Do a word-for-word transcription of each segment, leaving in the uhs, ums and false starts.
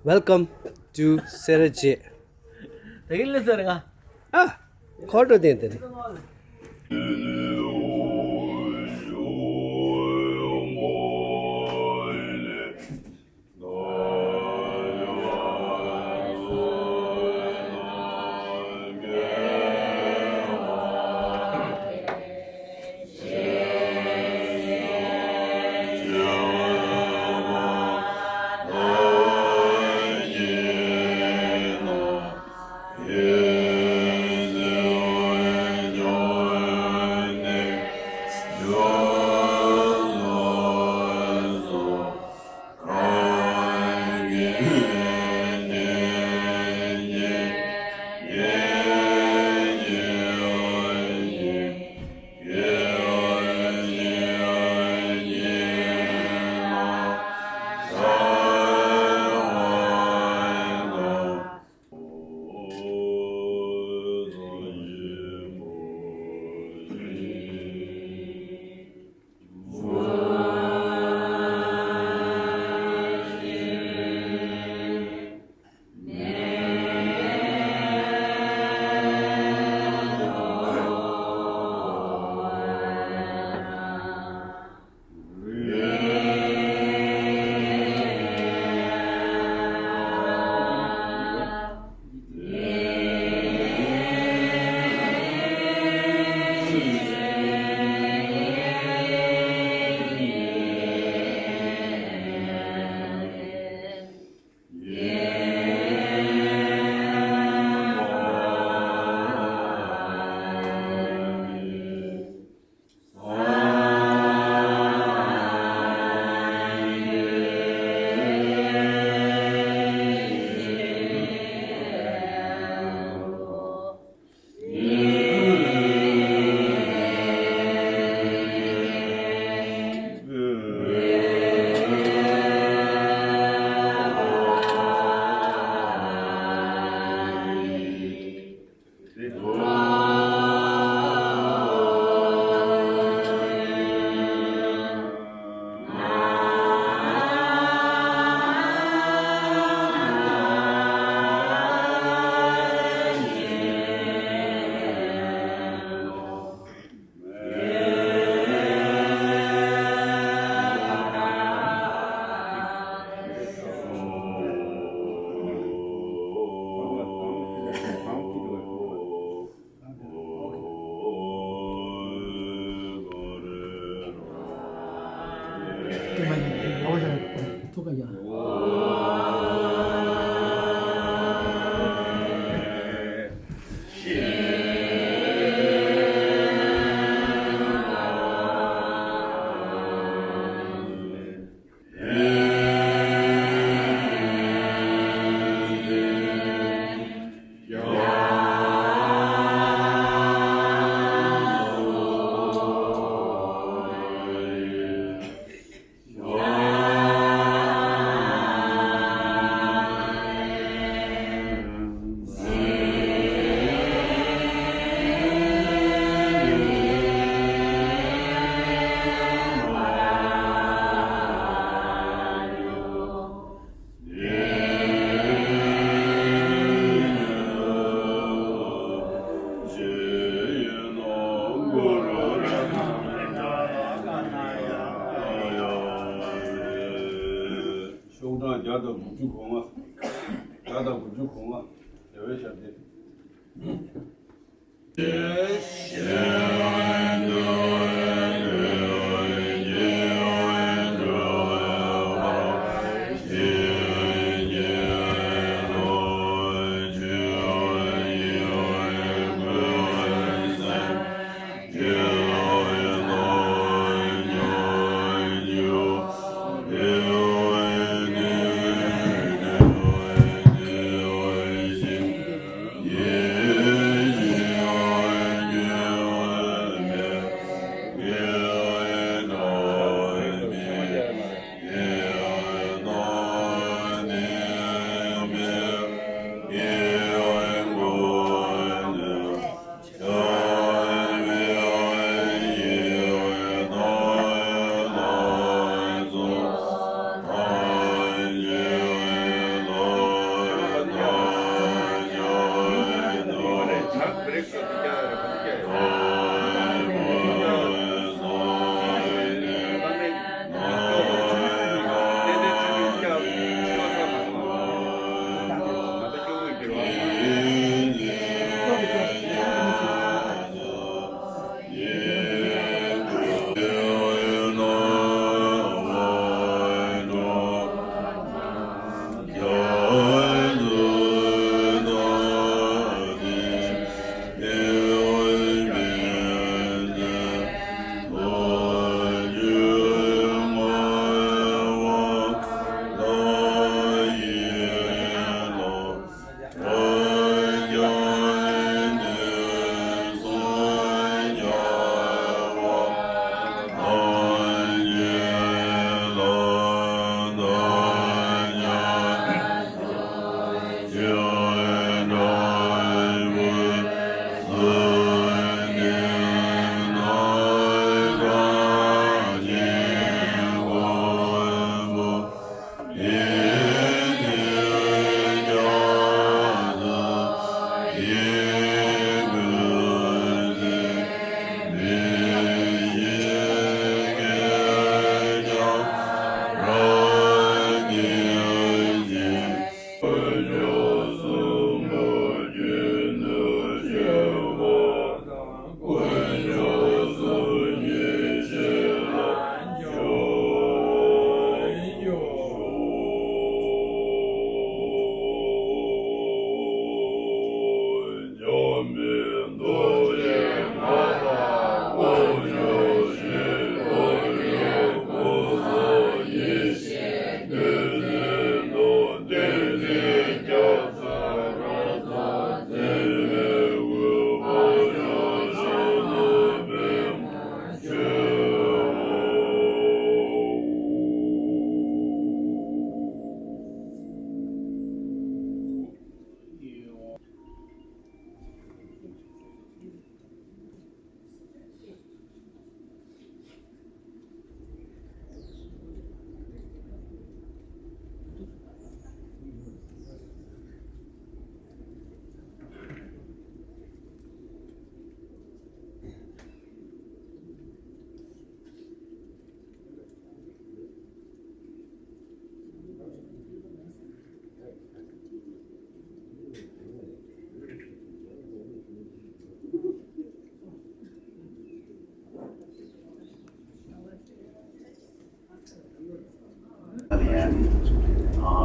Welcome to Seraje. ད་གིན་ལ་ཟེར་ང་། ཨ། ཁོ་འགྲོ་དེ་དེ། ལྔ་དང་དགུ་བཅུ་གོ་ལྔ། རྒྱལ་བའི་ཞབས་བརྟན།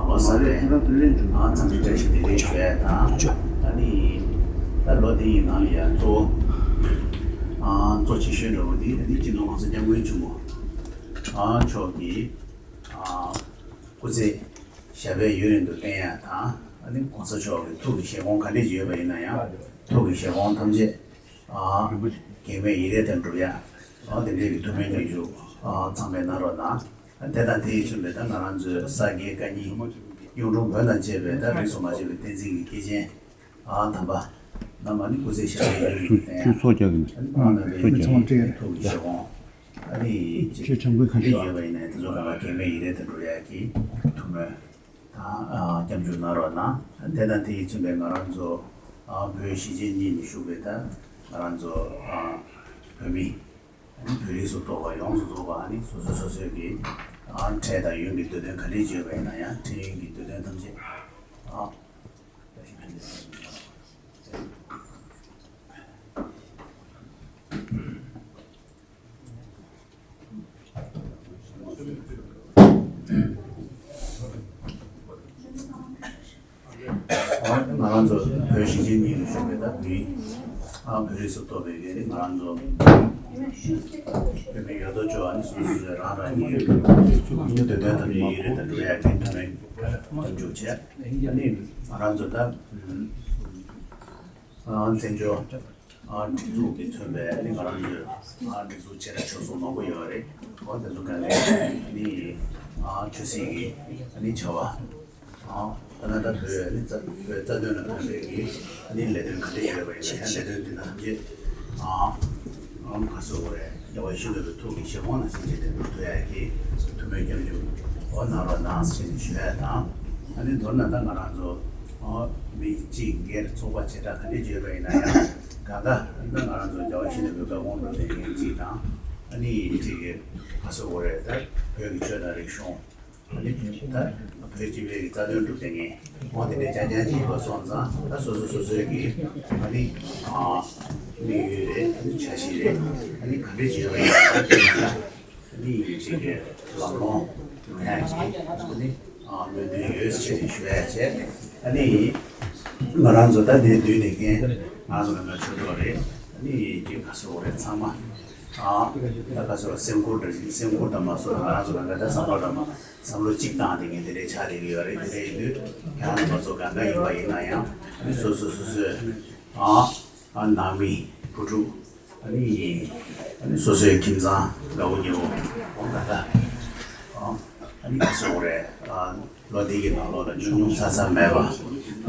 ལོ་གསར་པའི་འཚམས་འདྲི་བཀྲ་ཤིས་བདེ་ལེགས་ཞུ་ཡ་དང་། ཨ་ནི་ད་ལོ་འདི་ཡི་ནང་ལ་ཡང་གཙོ་བོ་གཙོ་ཆེ་ཤོས་འདྲ་བོ་འདི་ཨ་ནི་སྤྱི་ནོར་༸གོང་ས་༸སྐྱབས་མགོན་ཆེན་པོ་མཆོག་གི་སྐུ་ཚེ་ཞབས་པད་ཡུན་རིང་དུ་བརྟན་ཡ་དང་། ཨ་ནི་༸གོང་ས་མཆོག་གི་ཐུགས་ཀྱི་བཞེད་དགོངས་ག་འདྲས་ཡོད་པ་ཡིན་ན་ཡང་ཐུགས་ཀྱི་བཞེད་དགོངས་ཐམས་ཅད་གེགས་མེད་ཡིད་རེ་དང་འགྲུབ་ཡ། དེ་འདྲའི་གི་ཐུགས་སྨོན་སྐྱབས་འཇུག་ཚང་མས་གནང་རོགས་གནང་། དེ་དང་དེ་ཡིས་མཚོན་པའི་ད་ང་རང་ཚོའི་ས་དགེ་བཀའ་རྙིང་གཡུང་དྲུང་བོན་དང་བཅས་པའི་ད་རིས་སུ་མ་ཆད་པའི་བསྟན་འཛིན་གྱི་སྐྱེས་ཆེན་དམ་པ་རྣམས་ནི་སྐུ་ཚེ་ཞབས་པད་ཡུན་རིང་དུ་བརྟན། ཆུ་ཚོགས་རྒྱག་གི་མེད། ཨ་ནི་ཚོགས་རྒྱག་གི་མེད། ཐུགས་ཀྱི་བཞེད་དགོངས་ཨ་ནི་ཆོས་ཆོས་ཆོས་ཆོས་ཡོད་པ་ཡིན་ན་དེ་ཚོ་གང་ག་གེགས་མེད་ཡིད་རེ་དང་འགྲུབ་ཡ་གི་ཐུགས་སྨོན་དང་སྐྱབས་འཇུག་གནང་རོགས་གནང་། དེ་དང་དེ་ཡིས་མཚོན་པའི་ང་རང་ཚོ་བོད་གཞིས་བྱེས་གཉིས་ནས་བཞུགས་པའི་ད་ང་རང་ཚོ་བོད་མི་བོད་རིགས་སུ་གཏོགས་པ་ཡོངས་སུ་རྫོགས་པ་ནི་སོ་སོ་སོ་སོའི་གི་འཕྲལ་དང་ཡུན་གྱི་འདོད་དོན་ག་འདྲས་བརྗོད་པ་ཡིན་ན་ཡང་འཕྲལ་ཡུན་གྱི་འདོད་དོན་ཐམས་ཅད་ ང་རང་ཚོ་བོད་གཞིས་བྱེས་གཉིས་ལ་བཞུགས་པའི་ད་བོད་ཡིག་ཨ་བོད་རིགས་སུ་གཏོགས་པའི་གི་ང་རང་ཚོ་བོད་མི་ཡོད་དོ་ཅོག་ཨ་ནི་སོ་སོ་སོ་རང་རང་གི་ཨ་ནི་འདོད་དོན་དམ་བཅའ་ཡིན་རེད་ད་འགྲོ་ཡ་གི་འདོད་མོས་མཉམ་ཞུགས་བྱས་ཨ་ནི་ང་རང་ཚོ་ད་ཨ་བཙན་བྱོལ་ཨ་སྒྲིག་འཛུགས་ཀྱིས་མཚོན་པའི་ཨ་ནི་ང་རང་ཚོའི་ཨ་སྒྲིག་འཛུགས་བྱེ་བྲག་ཕྱོགས་སུ་མང་པོ་ཡོད་རེད། འོ་དེ་ཚོ་ག་ནས་ཨ་ནི་ཨ་ཆོས་སྲིད་ཀྱི་ཨ་ནི་བྱ་བ། ཨ་ད་ལྟ་ད་བོད་ནི་རྩ་བོད་རྩ་དོན་ལ་ཕན་པའི་གི་ནི་ལས་དོན་ག་འདྲ་ཡོད་པ་ཡིན་ན་ཡང་ལས་དོན་འདི་དག་ཐམས་ཅད་ཨ་ཨམ་ག་སོ་གོ་རེད་རྒྱལ་བ་ཡིད་བཞིན་ནོར་བུའི་ཐུགས་ཀྱི་བཞེད་དགོངས་ནང་བཞིན་བྱས་ཏེ་འགྲུབ་ཐུབ་ཡ་གི་ཐུགས་སྨོན་སྐྱབས་འཇུག་འོ་གནང་རོགས་གནང་ཟེར་ནས་ཞུ་ཡ་དང་ཨ་ནི་མདོར་ན་ད་ང་རང་ཚོ་ཨ་མི་གཅིག་སྒེར་ཚོགས་པ་བྱེ་བྲག་ག་འདྲ་བརྗོད་པ་ཡིན་ན་ཡང་གང་ག་ད་ང་རང་ཚོ་རྒྱལ་བ་ཡིད་བཞིན་ནོར་བུའི་བཀའ་དགོངས་འགྲུབ་ཐུབ་མཁན་གཅིག་དང་ཨ་ནི་གཅིག་གི་ག་སོ་གོ་རེད་ད་བོད་ཀྱི་ཆོས་དང་རིག་གཞུང་། ཨ་ནི་ད་བོད་སྤྱི་པའི་གི་རྩ་དོན་སྒྲུབ་མཁན་དབང་དེ་འདྲའི་རྐྱང་རྐྱང་ཅིག་ཡིན་པ་སོང་ཙང་ད་སོ་སོ་སོ་སོའི་གི་ཨ་ནི་ཨ་དམིགས་ཡུལ་རེད། ཨ་ནི་འཆར་གཞི་རེད། ཨ་ནི་ག་འདྲ་བྱས་པ་ཡིན་ན་ཨ་ནི་ཡིན་གཅིག་གི་ལམ་ལྷོང་ཡོང་ཡ་གི་ཨ་ནི་ཨ་སྨོན་འདུན་ཡོད་ཟེར་ནས་ཞུ་ཡ་བྱས། ཨ་ནི་ང་རང་ཚོ་ད་འདིར་འདུས་ནས་མཁན་ང་ཚོ་ལ་ང་ཆོས་གྲོགས་རེད། ཨ་ནི་གཅིག་ག་སོ་རེད་ཚང་མ་ཨ་ད་ག་སོ་སེམས་ཁུར་འདྲ་ཞིག་སེམས་ཁུར་དང་མ་སོ་ང་རང་ཚོ་ལ་ང་ད་བསམ་བློ་འདྲ་མ། བསམ་བློ་གཅིག་བཏང་སྟེ་ངས་དེ་འདྲའི་ཆགས་བསྡད་ཀྱི་ཡོད་རེད། དེ་འདྲ་ཡིན་དུས་ཁྱེད་རང་ཚོ་གང་ག་ཡིན་པ་ཡིན་ན་ཡང་ཨ་ནི་སོ་སོ་སོ་སོའི་ཨ་ཨ་ནང་མི་བུ་ཕྲུག་ཨ་ནི་ཨ་ནི་སོ་སོའི་ཁྱིམ་ཚང་དགའ་བོ་ཉེ་བོ་འོ་ད་ལྟ་ཨ་ཨ་ནི་ག་སོ་རེད་ཨ་ལོ་འདི་གི་ནང་ལོགས་ལ་ཉུང་ཉུང་ཚ་ཚ་མེད་པ་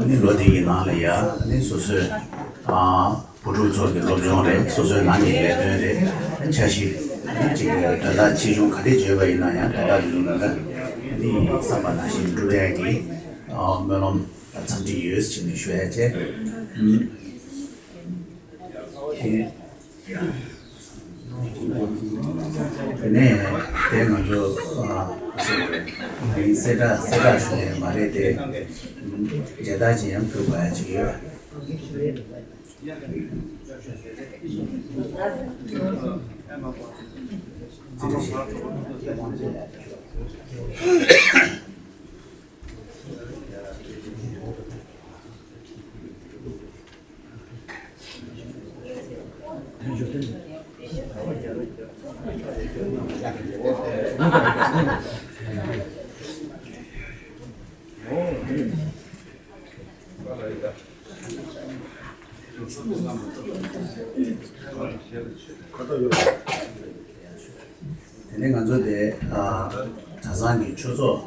ཨ་ནི་ལོ་འདི་གི་ནང་ལ་ཡ་ཨ་ནི་སོ་སོའི་ཨ། བུ་ཕྲུག་ཚོ་གི་སློབ་སྦྱོང་རེད། སོ་སོའི་ནང་གི་ལས་དོན་རེད། འཆར་གཞི་ཅིག་དོན་དག་ཆེ་ཆུང་ག་འདྲས་བརྗོད་པ་ཡིན་ན་ཡང་དོན་དག་དེ་ཚོ་ལ་ནི་བསམ་པ་ནང་བཞིན་འགྲུབ་ཡག་གི་སྨོན་ལམ་འཚམས་འདྲི་ཡོད་ཅེས་ནས་ཞུ་ཡ་བྱས། དེ་ནས་དེ་ང་ཚོ་གསལ་བསྒྲགས་གསལ་བསྒྲགས་ཞུ་ནས་མ་རེད་དེ་མཇལ་དར་ཅིག་ཡང་ཕུལ་དགོས་ཡ་ཅིག་ཡོད། དེ་ནས་ང་ཚོ་དེ་གྲྭ་ཚང་གི་ཆོས་ཚོགས་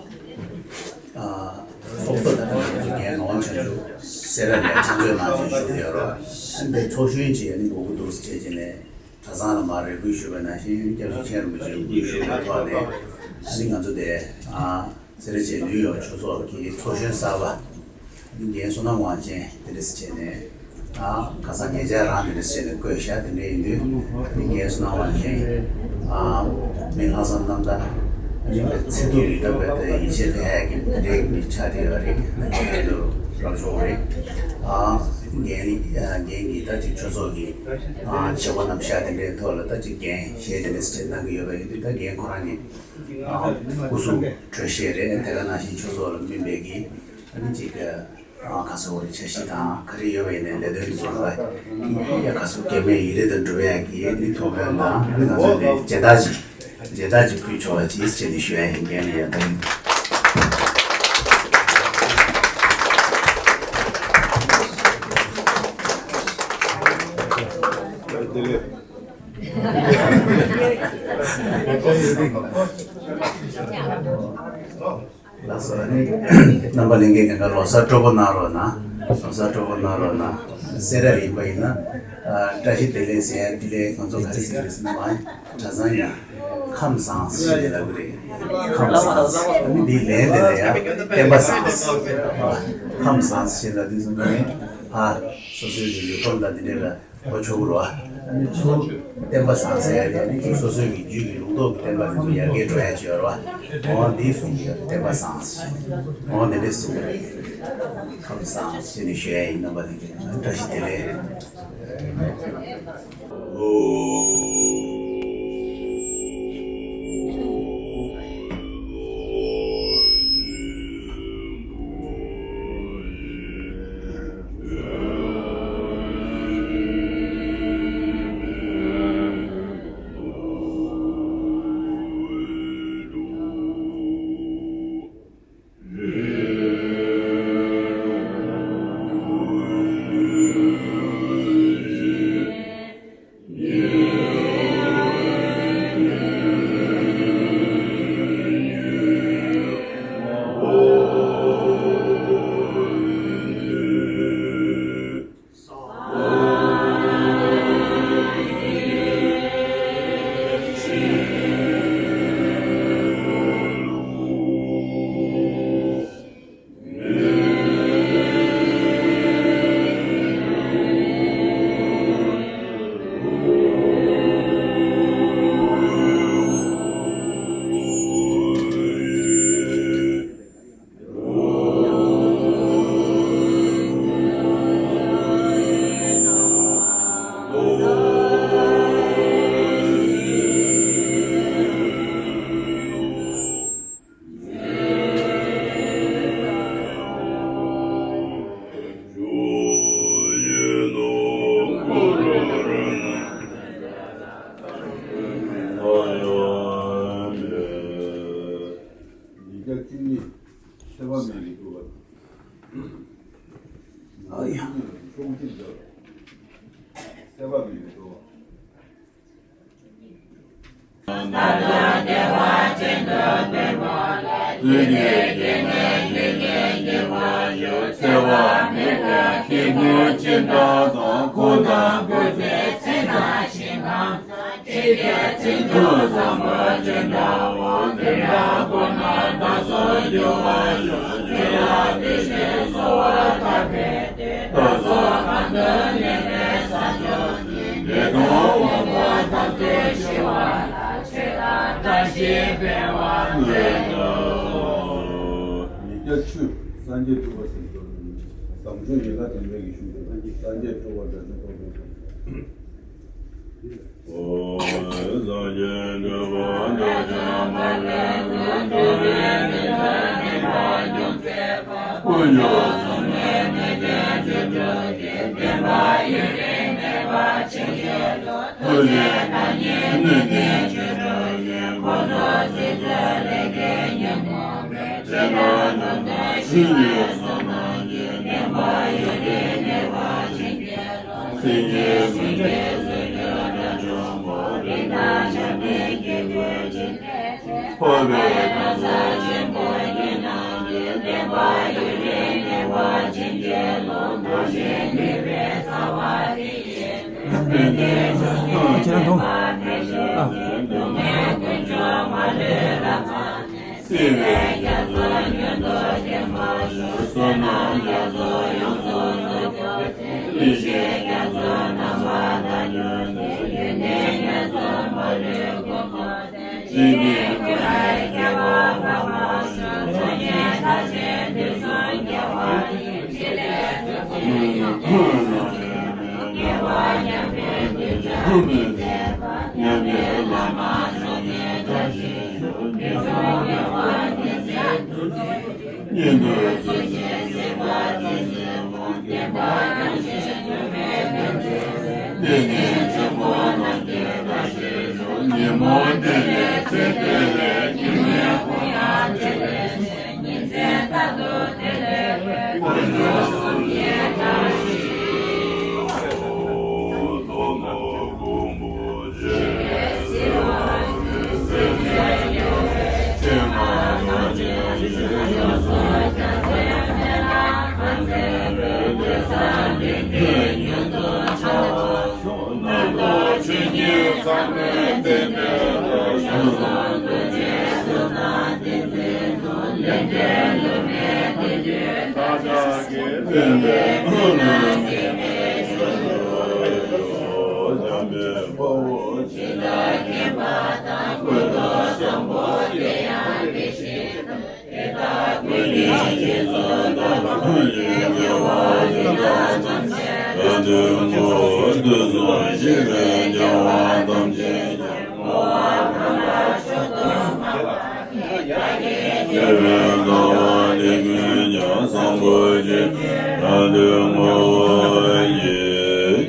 ཚོགས་གཙོ་དང་ང་ཚོ་རྒན་ནོར་བུ་བྱང་ཆུབ་སེ་ར་ནས་ཕྱག་མཛོད་གནང་བཞིན་བཞུགས་ཡོད་རོགས། ཨ་ནི་ཚོགས་གཞོན་གྱིས་ཨ་ནི་འབོད་སྐུལ་འདུག་སེ་བྱས་བྱས་ནས་གྲྭ་ཚང་ལ་མར་རེ་སྐུལ་ཞུས་པ་ནང་བཞིན་སྐྱབས་རྗེ་མཁན་རིན་པོ་ཆེས་སྐུལ་ཞུས་པའི་ཐོག་ནས་ཨ་ནི་ང་ཚོ་དེ་སེ་ར་བྱེས་ནིའུ་ཡོག་ཆོས་ཚོགས་ཀྱི་ཚོགས་གཞོན་གསར་པ་རྒན་བསོད་ནམས་དབང་ཆེན་དེ་འདྲས་བྱས་ནས་ཨ་ཁ་སང་ཉེ་ཆར་རང་དེ་འདྲས་བྱས་ནས་བསྐོས་ཤག་དེ་འདྲས་ཡིན་དུས་རྒན་བསོད་ནམས་དབང་ཆེན་ཨ་མི་ལྷག་བསམ་རྣམ་དག་རིང་པའི་ཚེ་སྡུག་ཡི་དམ་པའི་ཡིད་ཆེས་དེ་ཡ་གི་དེ་འདྲས་མི་ཆགས་བསྡད་ཡོད་རེད། རྒན་དུ་རབ་བྱུང་རེད། ཨ་རྒན་ནི་རྒན་གྱིས་ད་ཅིག་ཆོས་ཚོགས་ཀྱི་ཨ་བྱེད་སྒོ་རྣམ་གཞག་དེ་འདྲའི་ཐོག་ལ་ད་ཅིག་འགན་བཞེས་དེ་འདྲས་བྱས་གནང་གི་ཡོད་པ་ཡིན་དུས་ད་རྒན་ཁོ་རང་གིས་སྐུ་གཟུགས་གྲོལ་བཞེས་རེད། དེ་ག་ནང་བཞིན་ཆོས་ཚོགས་ལ་སྨིན་པའི་གི་ཨ་ནི་ཅིག་ཨ་ཁ་སོ་བོ་རེ་འཆར་གཞི་དང་ག་རེ་ཡོད་པ་ཡིན་ནའི་ལས་དོན་དེ་ཚོ་ལ་ཡ་ཁ་སོ་གེ་མོའི་ཡིག་རེ་དང་འགྲུབ་ཡག་གི་ཨ་ནི་ཐུགས་ཕན་དང་ཨ་ནི་ང་ཚོ་ནས་མཇལ་དར་ཅིག་མཇལ་དར་ཅིག་ཕུལ་ཆོག་པ་ཅིག་ཅེས་ནས་ཞུ་ཡ་ཡིན། རྒན་ལ་ཡ་ད་ཡིན། ལགས་སོ། ཨ་ནི་རྣམ་པ་ལྷན་རྒྱས་གང་ག་ལོ་གསར་སྤྲོ་པོ་གནང་རོགས་གནང་། ལོ་གསར་སྤྲོ་པོ་གནང་རོགས་གནང་། སེ་ར་ལ་ཡིན་པ་ཡིན་ན་ཨ་བཀྲ་ཤིས་བདེ་ལེགས་ཟེར་ཡ་འདི་ལས་ང་ཚོ་ག་རེ་ཟེར་གི་རེད་ཟེར་ན་མ་གྲྭ་ཚང་གི་ཁམས་བཟང་ཞེས་ལབ་གི་རེད། ཁམས་བཟང་། ཨ་ནི་འདིའི་ལན་དེ་ལ་ཡང་བསྟན་པ་བཟང་། ཁམས་བཟང་ཞེས་ལབ་དུས་ཙམ་པ་ནི་ཕ་སོ་སོའི་གི་ཡུལ་ཁམས་དང་འདི་འདྲའི་ལ། གོ་ཆོད་ཀྱི་རེད་བ། ཨ་ནི་ཚུར་བསྟན་པ་བཟང་ཟེར་ཡ་དེ་ཨ་ནི་ཅིག་སོ་སོའི་གི་རྒྱུད་ཀྱི་ལུང་རྟོགས་ཀྱི་བསྟན་པ་དེ་ཚོ་ཡར་རྒྱས་འགྲོ་ཡ་ཅིག་ཡོད་རེད་བ། འོ་འདི་གསུང་གི་ཡོད། བསྟན་པ་བཟང་ཟེར། འོ་འདི་འདྲས་གསུང་གི་རེད། ཁམས་བཟང་ཟེར་ནས་ཞུ་ཡ་ཡིན། རྣམ་པ་ལྷན་རྒྱས་བཀྲ་ཤིས་བདེ་ལེགས། ཡང་། ཆོག་མཆན་འདི་གསལ་བ་མི་ཡོད་དོ། ད་ལྟ་བདེ་བ་ཅན་དུ་འདོད་པ་ལ། བརྩོན་འགྲུས་བསྐྱེད་ནས་ལས་ངན་སྐྱེ་བ་ཡོད། འཚེ་བ་མེད་པའི་སྐྱེས་བུ་ཅི་འདྲ་དང་། ཁོ་དང་ཁོ་ཚོའི་ཚེ་དང་ཞིང་ཁམས། ཇི་སྐད་ཚིག་ཏུ་བཟང་པོ་ཅི་འདྲ་བ། དེ་འདྲ་ཀུན་ལ་བདག་སོགས་འགྱུར་བ་ཡོད། དེ་ལ་དེ་བཞིན་གསོལ་བ་བཏབ་པའི་མཐུས། བདག་སོགས་གང་དུ་གནས་པའི་ས་ཕྱོགས་ཀྱི། བདེ་སྟོང་དབང་པོ་ཐམས་ཅད་ཞི་བ་ལ། ཆོས་ལ་བཀྲ་ཤིས་འཕེལ་བར་མཛད་དོ། ཉིས་བརྒྱ་བཅུ། སངས་རྒྱས་སྤྲུལ་པ་ཟེར་དོ། བཟང་སྤྱོད་ཡན་ལག་བདུན་པའི་གི་གཞུང་དེ། སངས་རྒྱས་སྤྲུལ་པ་སྒྲ་ཆེན་པོ་ཏོ། ཨོ། སངས་རྒྱས་སྤྲུལ་པ་སྒྲ་ཆེན་པོ་ལས། དཀོན་མཆོག་གསུམ་ལས་མི་འདའ་ཆོས་སྒྲུབ་ཀྱི། བདེན་པ་ཡུན་རིང་གནས་པ་བྱིན་གྱིས་རློབས། ཐུགས་རྗེའི་བདག་ཉིད་ནུས་ལྡན་ཆོས་སྒྲུབ་ཀྱི། དཀོན་མཆོག་སྲིད་མཛད་ལས་ཀྱི་ཉོན་མོངས་པའི། ཕྱི་ནང་འགྲོ་དོན་ཞི་བའི་བསོད་ནམས་ཀྱིས། བདེན་པ་ཡུན་རིང་གནས་པ་བྱིན་གྱིས་རློབས། སེམས་ཅན་ཀུན་གྱི་སྲོག་རྒྱུན་དགྲ་བཅོམ་པ། རིགས་དང་མཆོག་དམན་སྐྱེ་དགུའི་བྱིན་གྱིས་རློབས། འཕགས་པའི་གང་ཟག་ཆེན་པོ་ཀུན་ལ། བདེན་པ་ཡུན་རིང་གནས་པ་བྱིན་གྱིས་རློབས། རྡོ་རྗེ་ནུས་པའི་རྩ་བ་འདི་ཡིས། ཁྱེད་རང་མཐོང་། ཨ། སྡུག་བསྔལ་ཀུན་འཇོམས་མ་ལུས་ལ་ཕངས་ནས། སྲིད་པའི་རྒྱ་མཚོ་མྱུར་དུ་འགེམས་པར་ཤོག་བསོད་ནམས་རྒྱ་མཚོ་ཡོངས་སུ་རྫོགས་པའི་མཐུས། ཡེ་ཤེས་རྒྱ་མཚོ་རྣམ་པར་དག་གྱུར་ནས། ཡོན་ཏན་ཉེར་འཛིན་མ་ལུས་འགོག་གྱུར་ཏེ། འཇིག་རྟེན་ཀུན་ལས་རྒྱལ་བ་དཔའ་བར་ཤོག་ཚོགས་རྒྱན་དག་ཅན་དུས་གསུམ་རྒྱལ་བ་ཡི། ཕྲིན་ལས་རྫོགས་པའི་ཡང་དག་པའི་ཐུགས་རྗེ་ལ། དགེ་བ་མཉམ་པའི་གདུལ་བྱ་མི་ཟད་པ། མཉམ་མེད་བླ་མ་མཆོག་གི་བཀྲ་ཤིས་ཤོག་དུས་གསུམ་རྒྱལ་བ་དེ་སྲས་ཐུགས་རྗེ། ཉན་ཐོས་སྲས་ཀྱི་སྲིད་པ་དེ་སྲིད་འོང་། བསྟན་པ་ཉམས་བཞེས་གྲུབ་པའི་དོན་དེ་སྲིད། བདེ་གནས་ཆེན་པོ་རྣམས་ཀྱི་བཀྲ་ཤིས་ཤོག་ཉིན་མོ་བདེ་ལེགས་ཚེ་བདེ་ལེགས། ཉི་མའི་གུང་ཡང་བདེ་ལེགས། ཉིན་མཚན་རྟག་ཏུ་བདེ་ལེགས། དཀོན་མཆོག་གསུམ་གྱི་བཀྲ་ཤིས།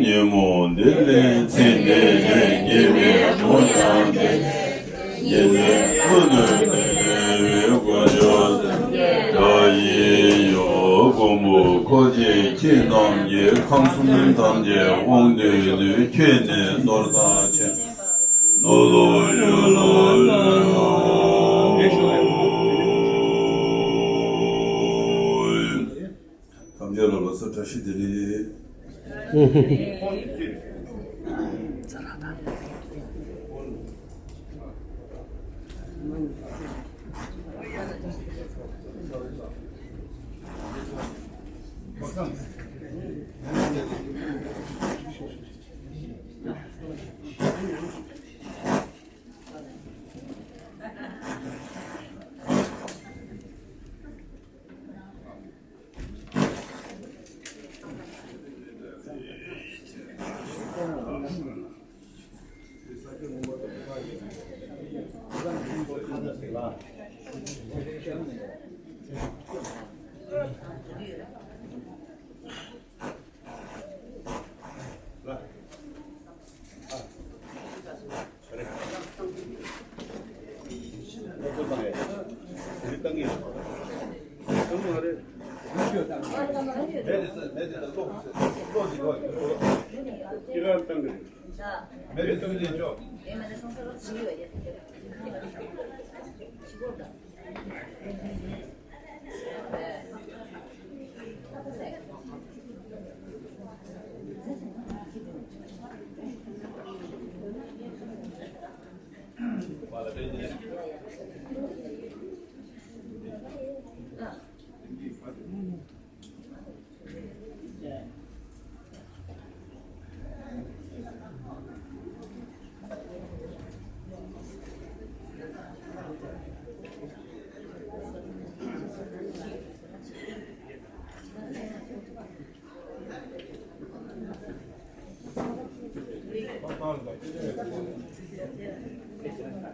ཉིན་མོ་འདི་ལས་ཚེ་འདི་ལས་ཉེས་པའི་མུ་ཡང་འདི། ཉིན་མོའི་ཀུན་ཏུ་བདེ་བའི་དཀོན་མཆོག་སེམས་བསྐྱེད་བདག་ཡིད་ཡོད། མགོན་པོ་འཁོར་བཅས་ཁྱེད་རྣམས་ཀྱི། ཁམས་གསུམ་ཐམས་ཅད་དབང་སྡུད་དུས། ཁྱེད་ནི་ནོར་དང་ཕྱུར། ནོར་ལུག་ཡོད་ལུག་ཡོད། ཐམས་ཅད་ལ་ལོ་གསར་བཀྲ་ཤིས་བདེ་ལེགས།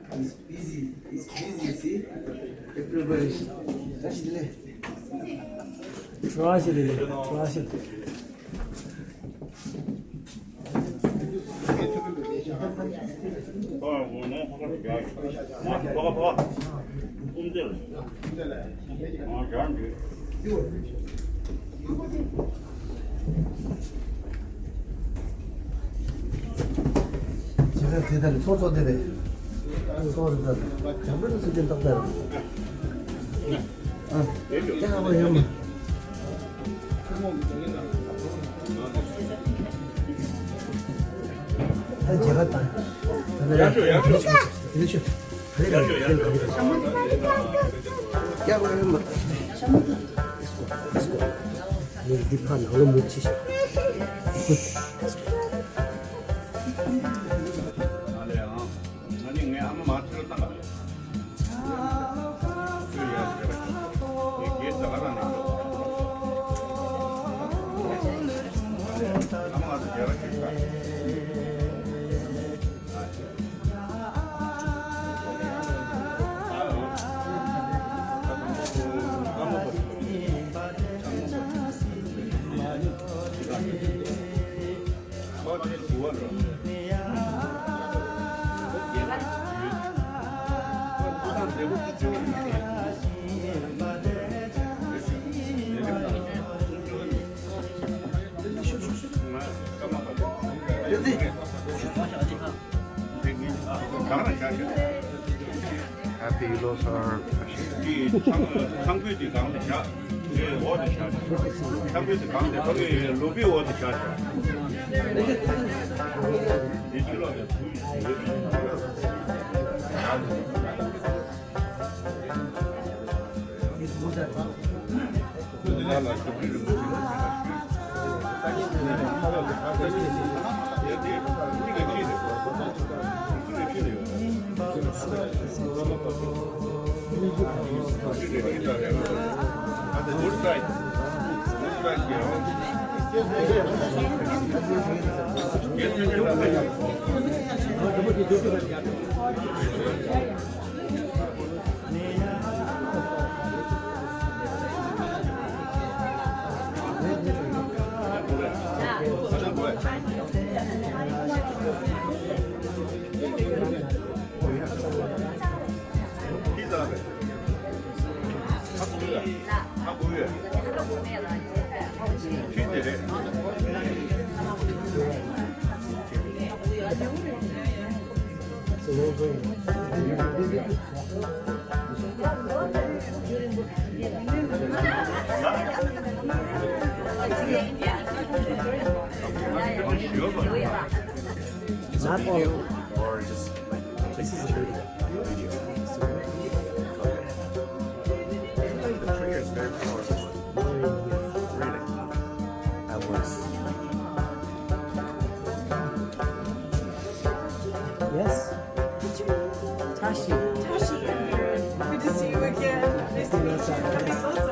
It's busy, it's busy, see? Everybody. ཚོགས་གཙོ་དེ་རེད། ཚོགས་རེད་ད། བྱམས་པ་ནི་སུ་ཅན་ཏག་ཏག་རེད། ཨ། ཀྱ་བ་ཡོད་མ། ཨ་རྗེས་ཁ་དང་། ད་ནི་ཡར་ཞུ་ཡར་ཞུ། དེ་ནི་ཞུ། ཀྱ་བ་ཡོད་མ། ལས་འདི་ཕ་ནང་ལོ་མུ་ཆི་ཤོག Happy Losar. ཁང་ཁུལ་དེ་སྒང་དེ་བཞག་ངའི་འོག་དེ་བཞག་ཁང་ཁུལ་དེ་སྒང་དེ་ཕ་གི་ལུག་པའི་འོག་དེ་བཞག་དེ་ཕྱི་ལོགས་ནས་བུ་ཡི་Not all. Or just, like, this is a video. Video. Okay. I think the trigger is very powerful. Really. I was. Yes. Tashi. Tashi. Good to see you again. Nice to meet you. Happy Losar.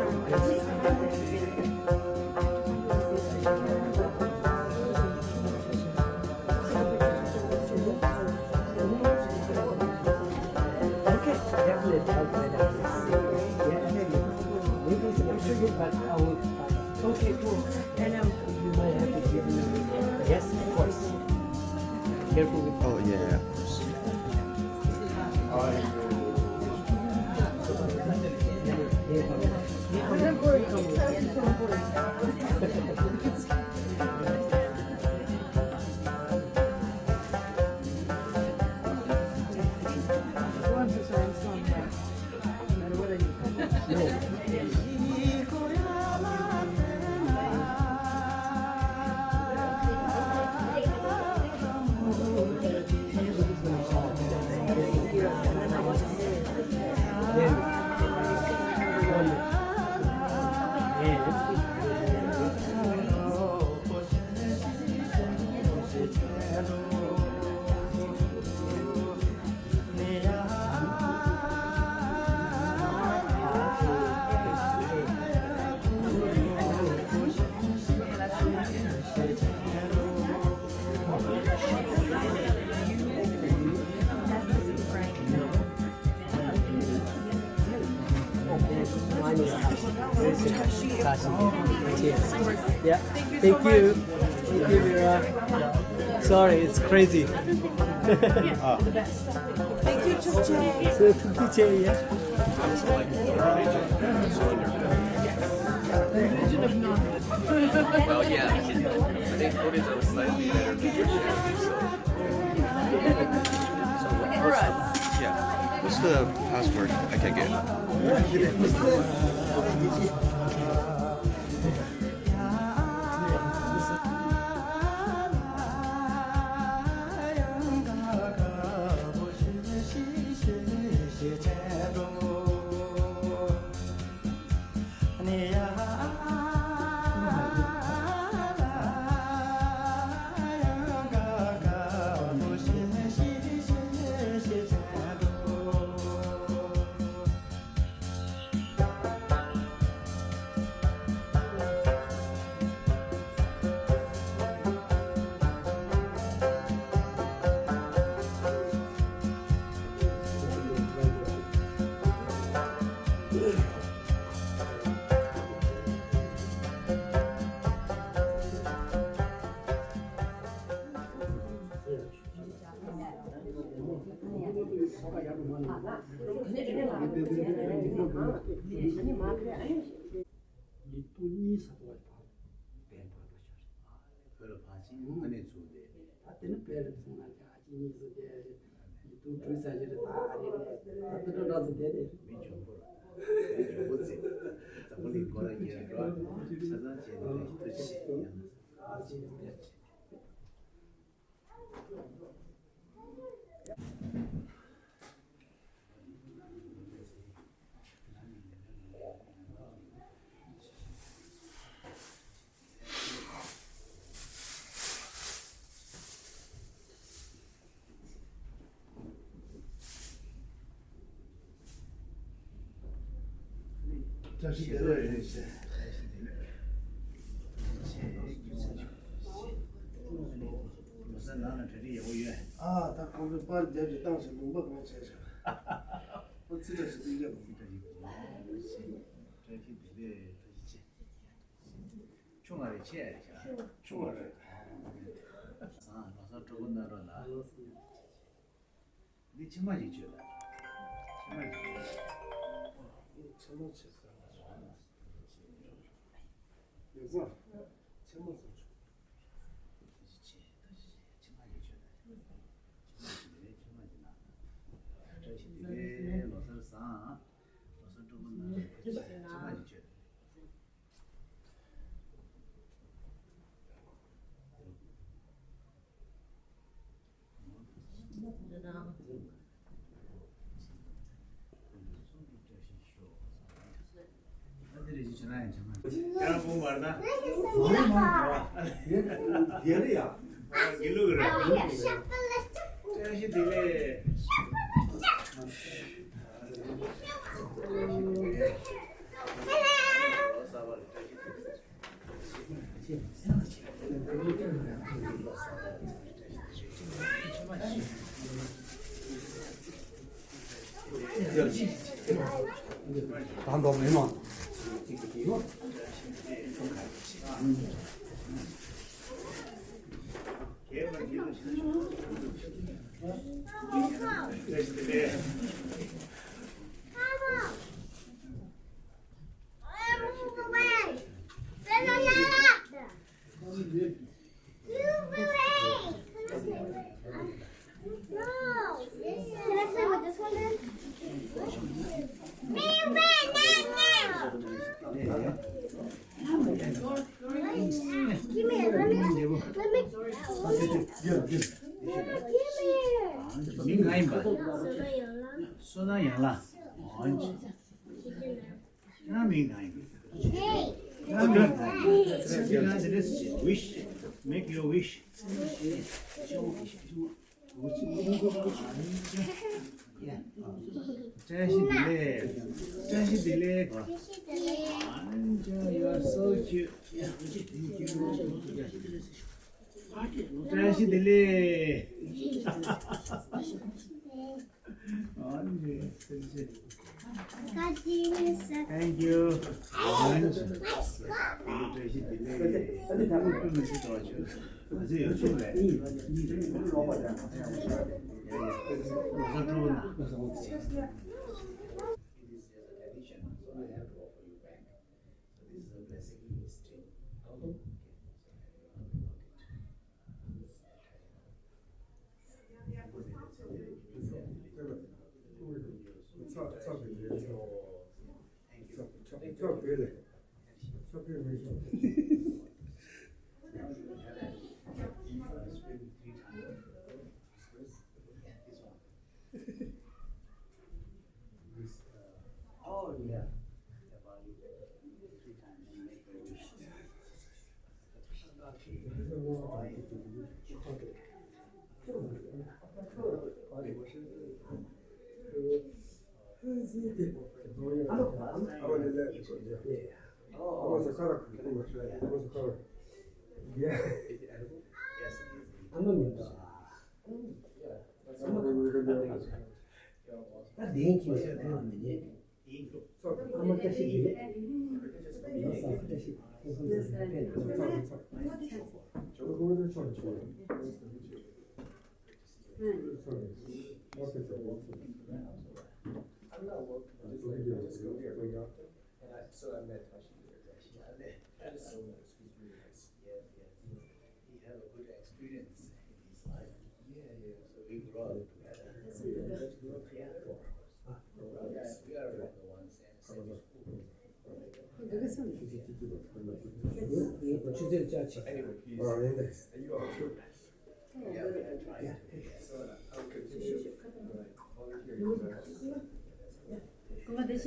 Yeah. Thank you. Thank you, Vera. Sorry, it's crazy. Thank you, Chukche. So, Chukche, yeah. Well, yeah, I think Buddhism is slightly better than Christianity, so. So, what, what's the, yeah. What's the password? I can't get it. ལུས་སྟོབས་གཉིས་སུ་འགྲོ་བ་དང་། བོད་ལ་ཕར་ཕྱིན་ཨ་ནེ་ཚུགས་ཏེ། ད་དེ་ནི་བོད་ལ་ཚུགས་ན་ཀྱང་ཨ་ཅེ་གཉིས་སུ་བསྡད་རེད། ལུས་སྟོབས་འགྲོས་ས་ཞིག་རེད། ད་ཨ་རེ་རེད། ད་དེ་འདྲ་འདྲ་སུ་བསྡད་རེད། མི་འཇོན་པོ་ར། མི་འཇོན་པོ་ཚེ། འཛམ་བུ་གླིང་སྐོར་ལ་ཉེ་ར་འགྲོ། ཆ་ཚང་བྱས་ནས་ཐུགས་རྗེ་ཆེ། ཨ་ཅེ་བསྡད་རེད། བཀྲ་ཤིས་བདེ་ལེགས། ལོ་གསར་ནང་ལ་གྲ་སྒྲིག་ཡག་པོ་ཡོད། ཨ་ད་ཁོང་ཚོས་པར་རྒྱབ་ཀྱི་བཏང་ཞིང་ལུང་པ་གང་བྱས་ཤག་ཨོ་ཙི་བཀྲ་ཤིས་བདེ་ལེགས། བཀྲ་ཤིས་བདེ་ལེགས། བཀྲ་ཤིས་ཆེ། ཆུང་བ་རེད་ཆེ་རེད་ཤག་ཆུང་བ་རེད། བཟང་། ལོ་གསར་སྤྲོ་པོ་གནང་རོགས་གནང་། འདི་ཕྱི་མ་ཞིག་བྱོས་ལ། ཕྱི་མ་ཞིག་བྱོས། ཕྱི་མ་བྱེད་ས་ལ་སོང་། ཡོད་ཙང་། ཕྱི་མ་སོང་ཆོག་ཕྱི་མ་ཞིག་བྱོས། ཕྱི་མ་ཞིག་བྱོས་ལ། ཕྱི་མ་ཞིག་རེད། ཕྱི་མ་ཞིག་ན། བཀྲ་ཤིས་བདེ་ལེགས། ལོ་གསར་བཟང་། ལོ་གསར་སྤྲོ་པོ་གནང་། ཕྱི་མ་ཞིག་བྱོས། Can I play with this one then? Give me it. Let me, let me, let me, give me it. མིང་གང་ཡིན་པ། བསོད་ནམས་ཡན་ལགས། ཁྱེད་རང་མིང་གང་ཡིན། ཁྱེད་རང་མིང་གང་ཡིན། ཁྱེད་རང་དེ་འདྲ་ཟེར། Wish. Make your wish. བཀྲ་ཤིས་བདེ་ལེགས། བཀྲ་ཤིས་བདེ་ལེགས། You are so cute. བཀྲ་ཤིས་བདེ་ལེགས། Thank you. Oh, yeah. ཨ་མ་མིན་འདུག་ད་གདན་ཁྱེར་ནས་ཨ་མ་མི་ཉན། ཨ་མ་བཀྲ་ཤིས་བདེ་ལེགས། ང་སང་བཀྲ་ཤིས། ཁོང་ཁོང་ཚང་ཚང་ཕེབས་ནས། He had a good experience in his life. Yeah, yeah. So we grew up together. That's a good. Yeah. Yeah, we are from the one same, same school. Anyway, he's, and you are too. Yeah, we had tried. Yeah. So, uh, I'll continue. Right. Volunteer. What is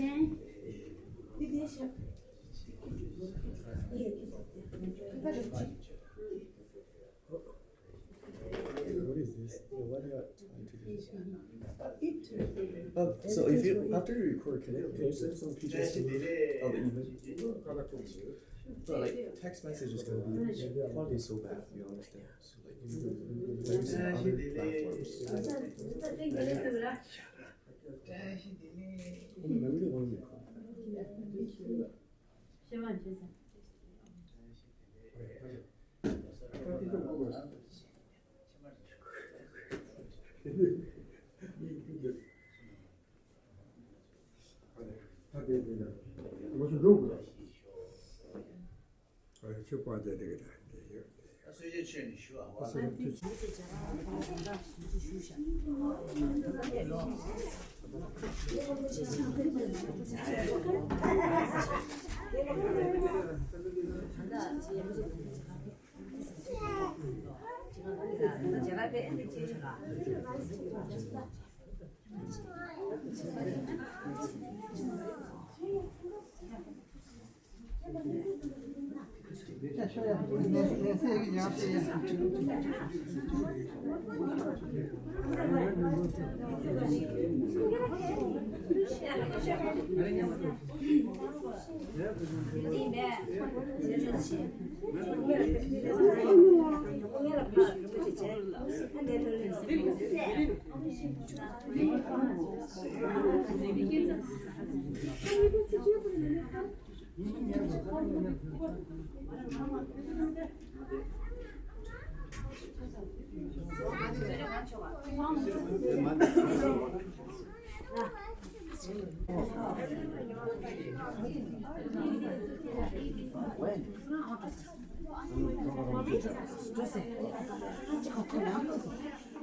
this? Yeah, what about Oh, so if you, after you record, can you, can you send some pictures to me of the event? But like text message is gonna be quality is so bad, to be honest. So like, can you send other platforms? Oh, I really want to record.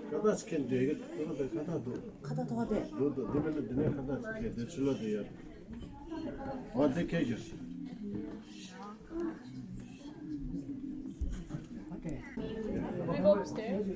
ཁ་བཏགས་ཁྱེར་འདི་གི་ཐོག་ཏུ་ཁ་བཏགས་འདུག་ཁ་བཏགས་ཐོག་ཏུ། འདུག་འདུག་འདི་མིན་ན་འདི་ནས་ཁ་བཏགས་ཁྱེར་འདི་ཕྱི་ལོགས་དུ་ཡོད། འོ་འདི་ཁྱེར་ཤོག Can we go upstairs?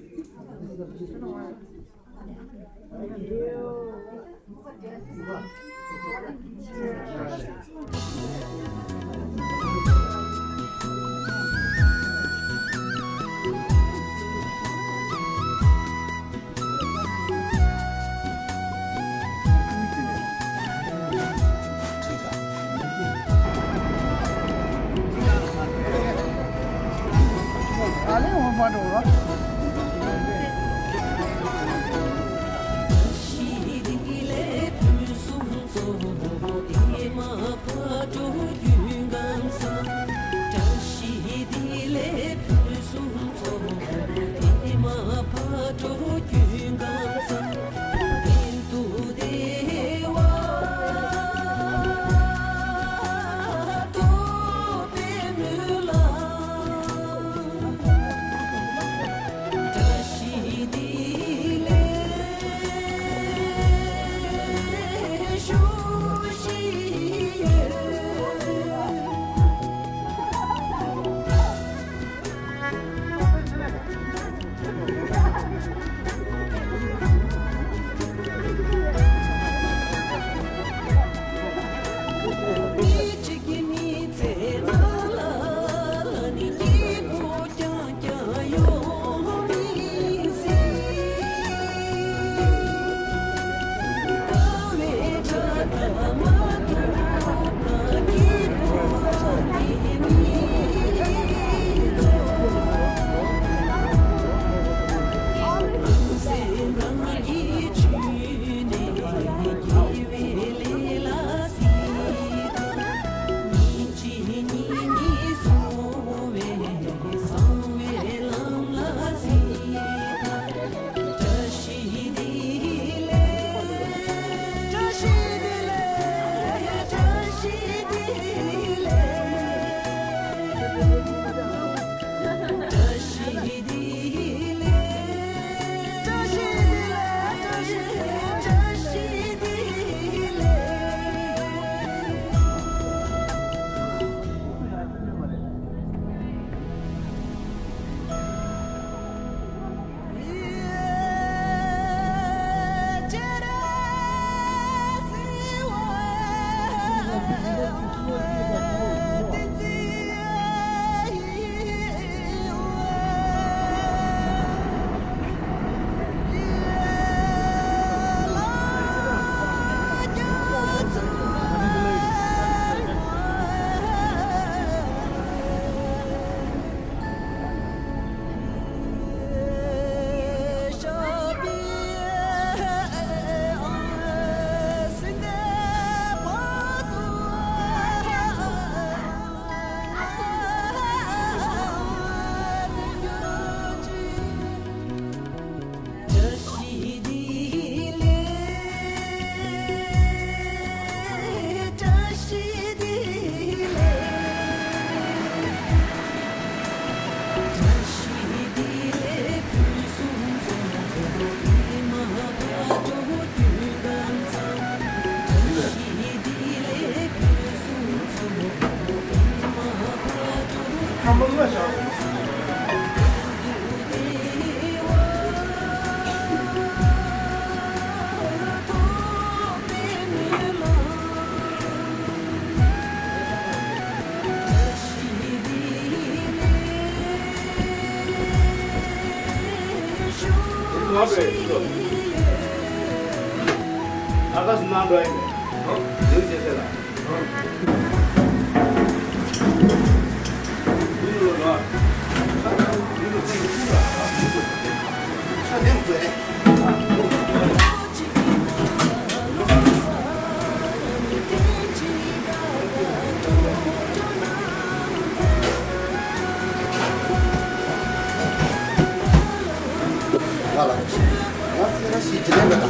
ང་ལ་ང་སེ་ར་ཤི་ཇི་ལེ་བ་ལ།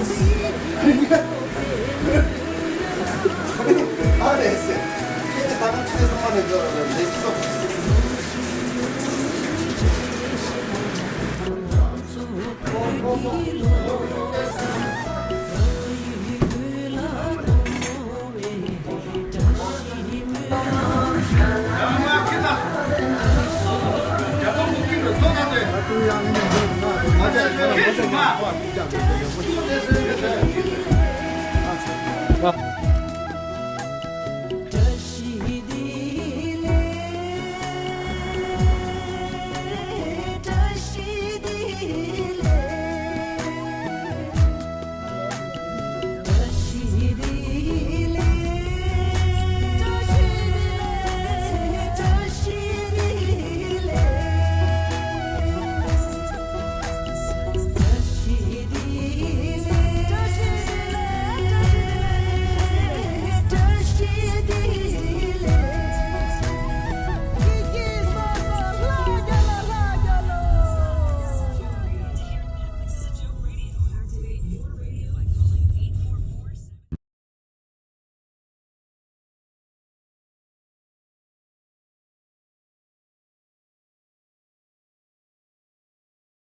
ཨ་རེ་སེ། ཁྱེད་ཀྱི་ད་ནང་ཆེ་སོང་བ་ནས་འགྲོ་ར་ལས་ཀྱི་སོགས།